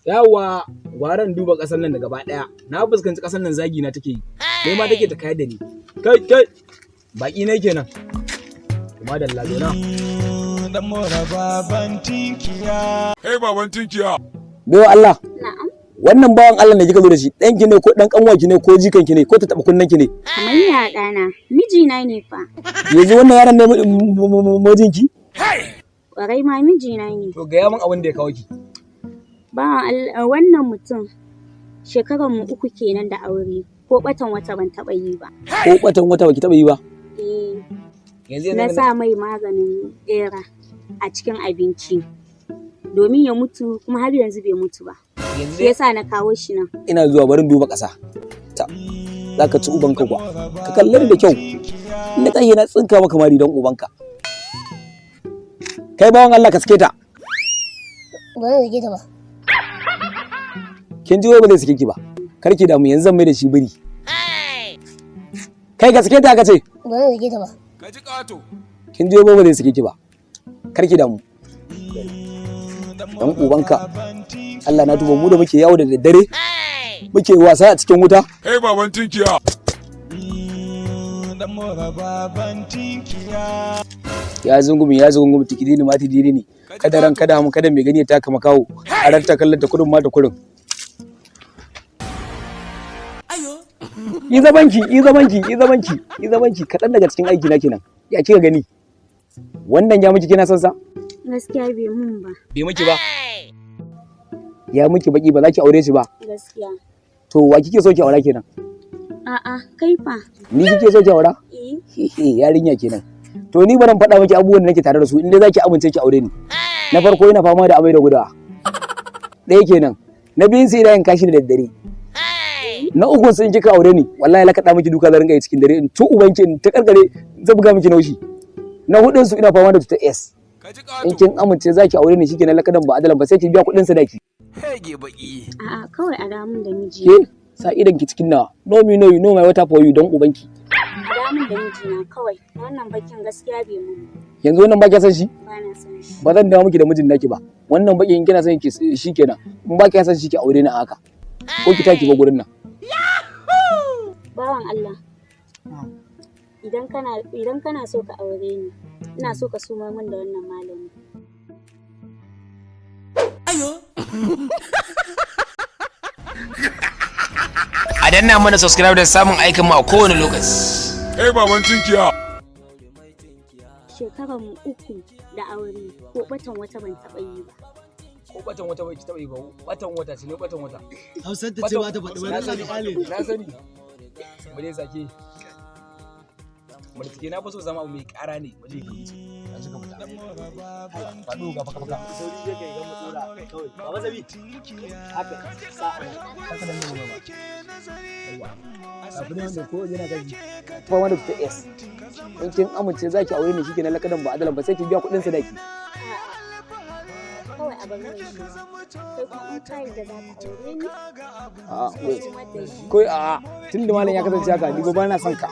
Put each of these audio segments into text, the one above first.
Yawa, gwaran duba ƙasar nan da gaba ɗaya. Na fuskanci ƙasar nan zagi na take yi. Kai ma take ta kayar da ni. Kai kai. Baki ne kenan. Kuma da lalo. Dan mora baban tinkiya. Hey baban tinkiya. Baiwa Allah. Na'am. Wannan bawan Allah da kika zo da shi, ɗanki ne ko ɗan ƙanwarki ne ko jikanki ne ko ta taɓa kunnenki ne? Kamar ya ɗana, mijina ne fa. Yanzu wannan yaron ne mijinki? Ƙwarai ma, mijina ne. To, gaya min abin da ya kawo ki. Bawan Allah, wannan mutum shekaran mu 3 kenan da aure, ko ɓatan wata ban taɓa yi ba. Ko ɓatan wata baki taɓa yi ba? Eh. Yanzu Na sa mai maganin ɓera a cikin abinci domin ya mutu, kuma har yanzu bai mutu ba. Yanzu Shi yasa na kawo shi nan. Ina zuwa, barin duba ƙasa. Ta. Za ka ci ubanka kuwa. Ka kalle ni da kyau. In na tashi na tsinka maka mari don ubanka. Kai bawan Allah, ka sake ta. Ba zan sake ta ba. Kin ji, wai ba zai sake ki ba. Kar ki damu, yanzu zan mai da shi biri. Kai, ka sake ta ka ce. Ba zan sake ta ba. Ka ji ƙato. Kin ji, wai ba zai sake ki ba. Kar ki damu. Dan ubanka. Allah na tuba, mu da muke yawo da daddare. Muke wasa a cikin wuta. Hey baban tinkiya. Dan mora baban tinkiya. Ya zungumi ya zungumi, tikidini ma tidini ne. Kada ran kada mu kada mai gani ya taka makawo. A ranta kallon ta kurin ma ta kurin. Yi zamanki, yi zamanki, yi zamanki, yi zamanki, kaɗan daga cikin aiki na kenan. Ya kika gani? Wannan ya miki, kina son sa? Gaskiya bai mun ba. Bai miki ba. Ya miki baki, ba za ki aure shi ba. Gaskiya. To, wa kike so ki aura kenan? A'a, kai fa. Ni kike so ki aura? Eh. Hehe, yarinya kenan. To, ni baran faɗa miki abubuwan da nake tare da su in dai za ki amince ki aure ni. Na farko, ina fama da amai da gudawa. Ɗaya kenan. Na biyun, sai ina yin kashi da daddare. Na ukun, sun kika aure ni, wallahi lakaɗa miki duka zan rinka yi cikin dare, in tu ubanki in ta karkare zan buga miki naushi. Na hudun su, ina fama da cutar S. Ka ji In ƙato. kin amince za ki aure ni, shikenan, lakadan ba adalan ba, sai ki biya kuɗin sadaki. Hege baki. A'a, kawai a damun da miji. Ke sa idan ki cikin nawa. No me no you no my water for you, don ubanki. A damun da mijina kawai. Wannan bakin gaskiya bai mun ba. Yanzu wannan ba kya son shi? Ba na son shi. Ba zan dawo miki da mijin naki ba. Wannan baki in kina son ki shikenan. In ba kya son shi, ki aure ni a haka. Ko ki taki ba gurin nan. Bawan Allah. Idan kana so ka aure ni, ina so ka sumar min da wannan malami. A danna mana subscribe da samun aikin mu a kowane lokaci. Hey baban tinkiya. Shekaran mu 3 da aure, ko batan wata ban taɓa yi ba. Ko batan wata bai ki taba yi ba? Batan wata ce ne, batan wata. Hausar ta ce ba ta faɗi ba. Na Na sani, sani. na sani. Mu dai sake. Mu da take na fi so zama abu mai ƙara ne, mu je ka wuce. An suka fita. Faɗo ga faka faka. Sauri je kai gama tsora kawai. Baba Zabi. Haka. Sa'a. Haka nan ne ba. Yawwa. Abu ne wanda ko yana gaji. Fama da cutar S. In kin amince za ki aure ni, shikenan, lakadan ba adalan ba, sai ki biya kuɗin sadaki. A'a, kawai a bar min shi. Kai kuma in ka yarda za ka aure ni, A'a, ka wai. sumar da shi. Kawai a'a, tun da malam ya kasance haka, ni ba na son ka.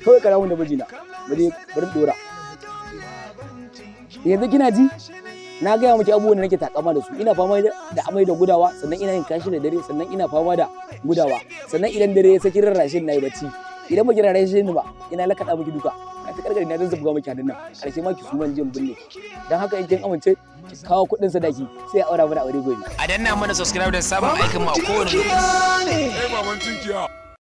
Kawai ka dawo da mijina. Bari bari dora. Yanzu kina ji? Na gaya miki abubuwan da nake takama da su. Ina fama da amai da gudawa, sannan ina yin kashi da dare, sannan ina fama da gudawa. Sannan idan dare ya saki rarrashin na yi bacci. Idan baki rarrashin ni ba, ina lakaɗa miki duka. Na ta karkare na zazzabuga miki hannun nan. Karshe ma ki suman jin binne. Dan haka in kin amince, ki kawo kuɗin sadaki sai a aura mana aure gobe. A danna mana subscribe da samun aikin mu a kowane lokaci. Hey baban tinkiya.